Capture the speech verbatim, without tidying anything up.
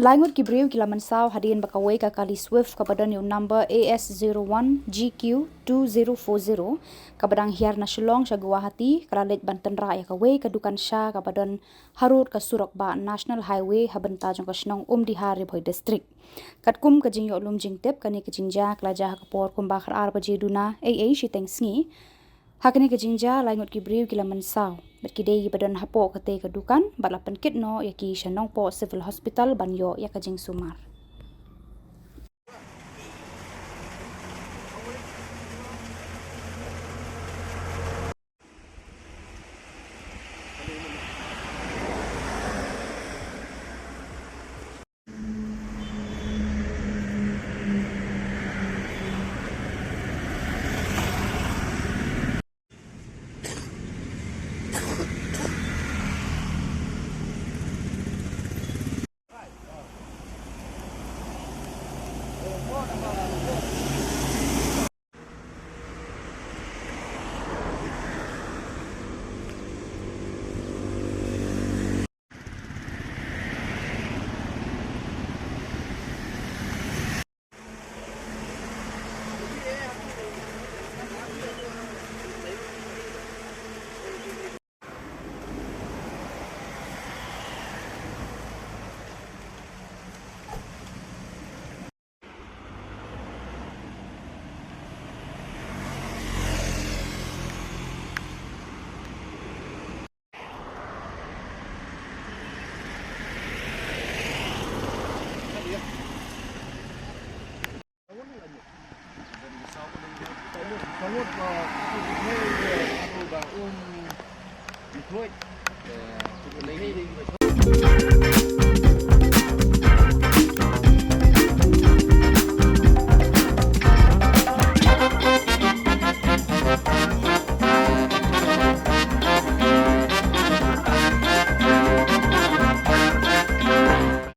Lai ngut ki briew ki la mynsaw hadien ba kawei ka kali Swift kaba don ïa u number A S zero one G Q two zero four zero, kaba dang hiar na Shillong sha Guwahati, ka la leit ban tynrah ïa kawei ka dukan sha kaba don harud ka surok bah National Highway ha bynta jong ka shnong Umdihar, Ri Bhoi District. Katkum ka jingïoh lum jingtip, kane ka jingjia ka la jia ha ka por kumba khatar baje duna ei ei shiteng sngi. Ha kane ka jingjia, lai ngut ki briew ki la mynsaw bad ki dei kiba don hapoh katei ka dukan bad la pynkit noh ïa ki sha Nongpoh Civil Hospital ban ïoh ïa ka jingsumar.